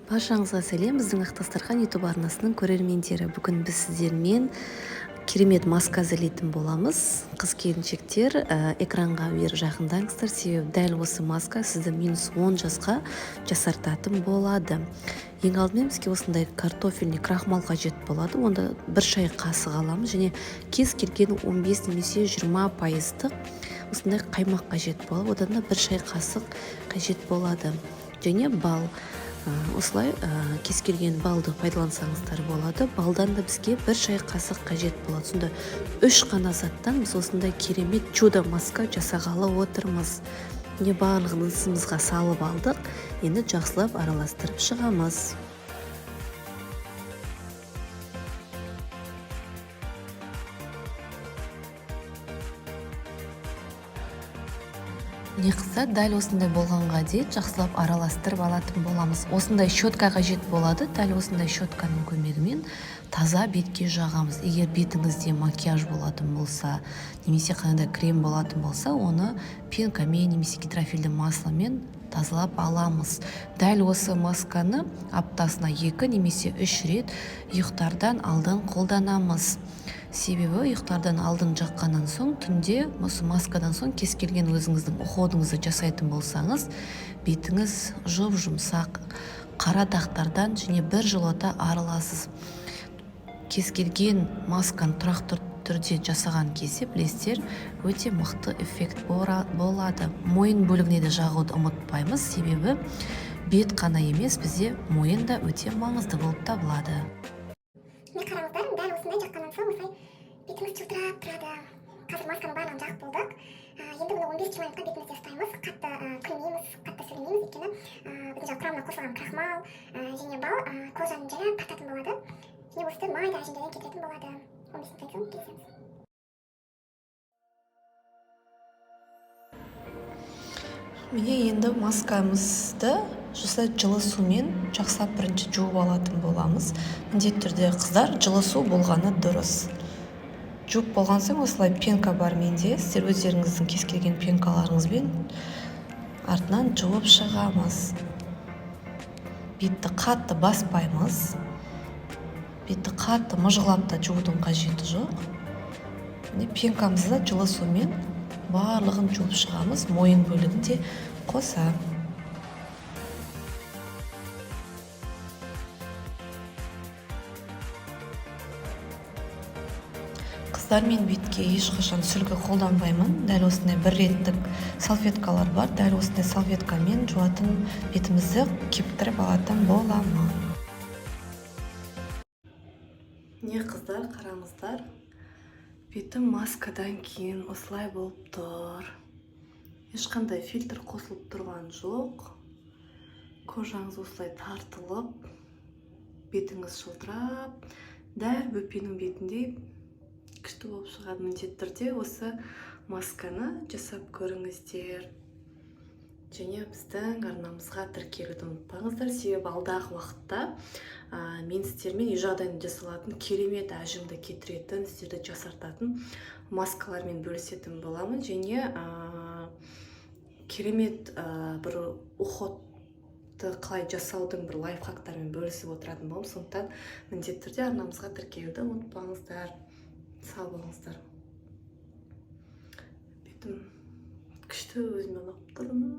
Баршаңызға сәлем, біздің Ақ дастархан YouTube арнасының көрермендері. Бүгін біз сіздермен керемет маска әзірлейтін боламыз. Қыз келіншектер, экранға бері жақындаңыздар, себебі дәл осы маска сізді минус 10 жасқа жасартатын болады. Ең алдымен бізге осындай картофельный крахмал қажет болады. Онда бір шай қасық аламыз және кез келген 15 немесе 20% осындай қаймақ қажет болады. Одан да бір шай қасық қажет болады. Және бал. Осылай кез келген балды пайдалансаңыздар болады. Балдан да бізге бір шай қасық қажет болады. Сонда 3 қана заттан біз осындай керемет чудо маска жасағалы отырмыз. Міне, барлығын ыдысымызға салып алдық. Енді жақсылап араластырып шығамыз. Міне, қыздар, дәл осындай болғанға дейін жақсылап араластырып алатын боламыз. Осындай щетка қажет болады. Дәл осындай щетканың көмегімен таза бетке жағамыз. Егер бетіңізде макияж болатын болса, немесе қандай крем болатын болса, оны пенкамен немесе гидрофильді масломен тазалап аламыз. Дәл осы масканы аптасына 2 немесе 3 рет ұйықтардан алдын қолданамыз. Себебі ұйықтардан алдын жаққаннан соң түнде осы маскадан соң кез келген өзіңіздің уходыңызды жасайтын болсаңыз, бетіңіз жұп-жұмсақ, қара дақтардан және бір жолата арыласыз. Кез келген масканы тұрақты түрде жасаған кезде, білесіздер, өте мықты эффект болады. Мойын бөлігіне де жағуды ұмытпаймыз, себебі бет қана емес, бізде мойын да өте маңызды болып табылады. Міне, қараңыздар, дәл осындай жаққаннан соң осылай бетіңіз жылтырап тұрады. Қазір масканың барлығын жағып болдық. Енді бұны 15-20 минутқа бетімізде ұстаймыз. Қатты күлмейміз, қатты сөйлемейміз, өйткені біздің жаңағы құрамына қосылған крахмал және бал кожаны жайлап тартатын болады. Және осы майда әжімдерден кетіретін болады. 15 минуттан соң кездесеміз. Міне, енді маскамызды осылай жылы сумен жақсылап бірінші жуып алатын боламыз. Міндетті түрде, қыздар, жылы су болғаны дұрыс. Жуып болған соң осылай пенка бар менде, сіздер өздеріңіздің кез келген пенкаларыңызбен артынан жуып шығамыз. Бетті қатты баспаймыз. Бетті қатты мыжғылап та жуудың қажеті жоқ. Міне, пенкамызды жылы сумен барлығын жуып шығамыз, мойын бөлігін де қоса. Қыздар, мен бетке ешқашан сүлгі қолданбаймын. Дәл осындай бір реттік салфеткалар бар. Дәл осындай салфеткамен жуатын бетімізді кептіріп алатын боламын. Міне, қыздар, қараңыздар. Бетім маскадан кейін осылай болып тұр. Ешқандай фильтр қосылып тұрған жоқ. Кожаңыз осылай тартылып, бетіңіз жылтырап, дәл бөпенің бетіндей күшті болып шығады. Міндетті түрде осы масканы жасап көріңіздер. Және біздің арнамызға тіркелуді ұмытпаңыздар, себебі алдағы уақытта мен сіздермен үй жағдайында жасалатын керемет әжімді кетіретін, сіздерді жасартатын маскалармен бөлісетін боламын. Және керемет бір уходты қалай жасаудың бір лайфхактарымен бөлісіп отыратын боламын. Сондықтан міндетті түрде арнамызға тіркелуді ұмытпаңыздар. Сау болыңыздар. Бетім күшті, өзіме ұнап тұрмын.